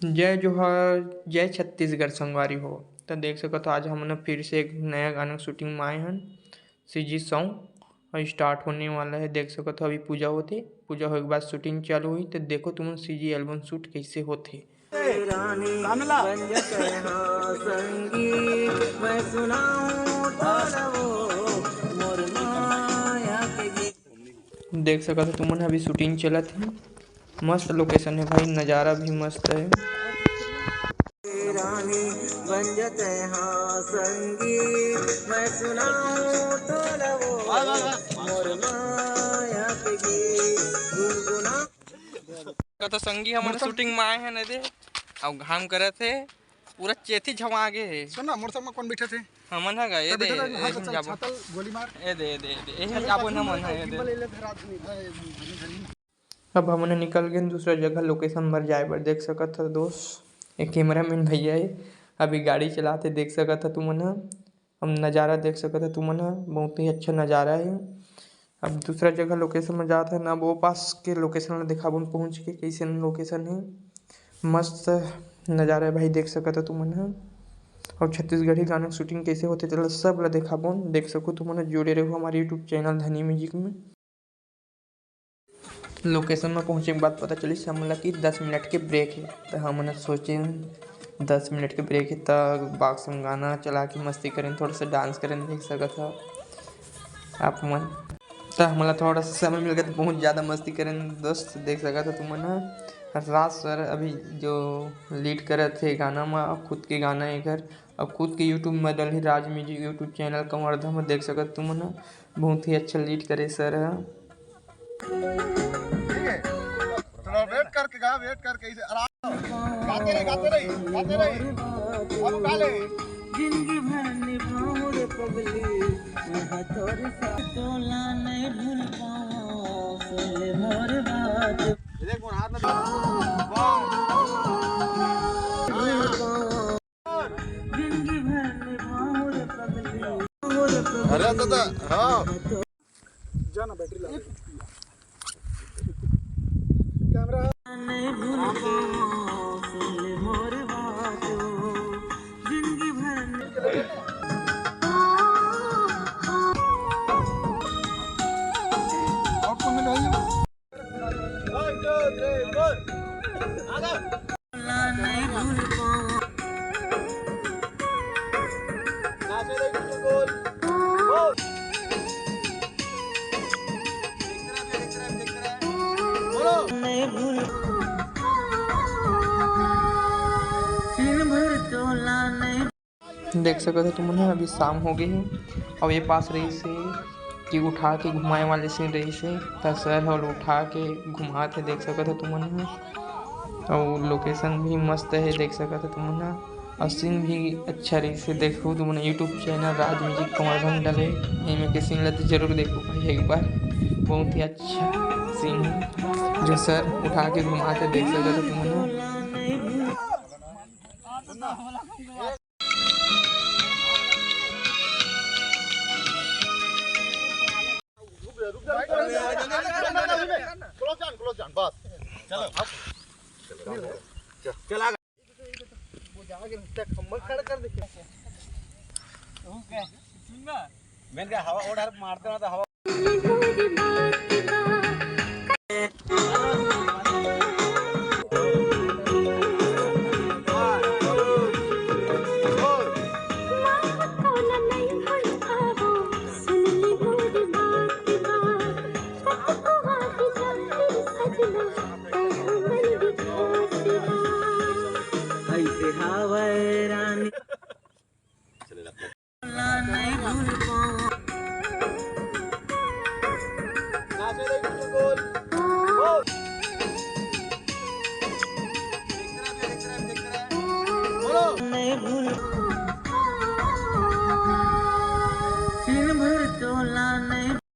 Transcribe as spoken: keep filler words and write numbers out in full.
जय जोहार, जय छत्तीसगढ़ संगवारी हो। त देख सकत हो, आज हमन फिर से एक नया गाना के shooting में आए हन। CG song अउ start होने वाला है। देख सकत हो, अभी पूजा होथे, पूजा होए के बाद shooting चालू होही। त देखो तुमन CG album shoot कैसे होथे। देख सकत हो तुमन, अभी shooting चलत हे। मस्त location है भाई, नज़ारा भी मस्त है। कतो संगी हमन shooting में आए हैं न दे, अउ घाम करत हे, पूरा चेथी झमा गे हे। सुन ना, मोर संग में कौन बैठे थे? हमन ह गा, ये दे, ये दे, ये दे, ये दे। अब हमन ह निकल गेन दूसरा जगह location बर जाए बर। देख सकत ह दोस्त, एक cameraman भैया हे, अभी गाड़ी चलाथे। देख सकत ह तुमन ह, अब नज़ारा देख सकत ह तुमन ह, बहुत ही अच्छा नज़ारा हे। अब दूसरा जगह location में जात हन, अब वो पास के location ला दिखाबोन पहुँच के, कैसे location हे। मस्त नज़ारा हे भाई, देख सकत ह तुमन ह। और छत्तीसगढ़ी गाना के shooting कैसे होथे, तेला सब ला दिखाबोन। देख सको तुमन ह, जुड़े रहो हमारे YouTube channel धनी music में। Location में पहुँचे के बाद पता चलिस हमन ला कि दस मिनट के break हे, त हमन ह सोचेन दस मिनट के break हे, त box में गाना चला के मस्ती करेन, थोड़ा सा dance करेन, देख सकत ह आप मन। त हमन ला थोड़ा सा समय मिल गे, त बहुत ज़्यादा मस्ती करेन दोस्त, देख सकत ह तुमन ह। राज सर अभी जो lead करत हे गाना म, खुद के गाना एकर, अउ खुद के YouTube में डलही राज music YouTube channel कवर्धा में, देख सकत तुमन ह। बहुत ही अच्छा lead करे सर ह। ठीक है, थोड़ा wait करके गा, wait करके इसे आराम। गाते रहे, गाते रहे, गाते रहे। अब गा ले। जिंदगी भर निभाऊं रे पगली, मैं तोर साथ तोला नहीं भूल पाऊं, सुन ले मोर बात। ये देख, मोर हाथ में वाह। अरे दादा, हाँ। जा ना, बैटरी ला। कैमरा। देख सकत हो तुमन ह, अभी शाम हो गे हे। अउ ये पास रहिस हे कि उठा के घुमाए वाले scene रहिस हे, त सर ह उठा के घुमात हे, देख सकत हो तुमन ह। अउ location भी मस्त हे, देख सकत हो तुमन ह। अउ scene भी अच्छा रहिस हे, देखो तुमन YouTube channel राज music कवर्धा डले, एमे के scene ला तो जरूर देखो भाई एक बार, बहुत ही अच्छा scene हे, जो सर उठा के घुमात हे, देख सकत हो तुमन ह। मैंने कहा, हवा ओढ़ मारते ना तो हवा।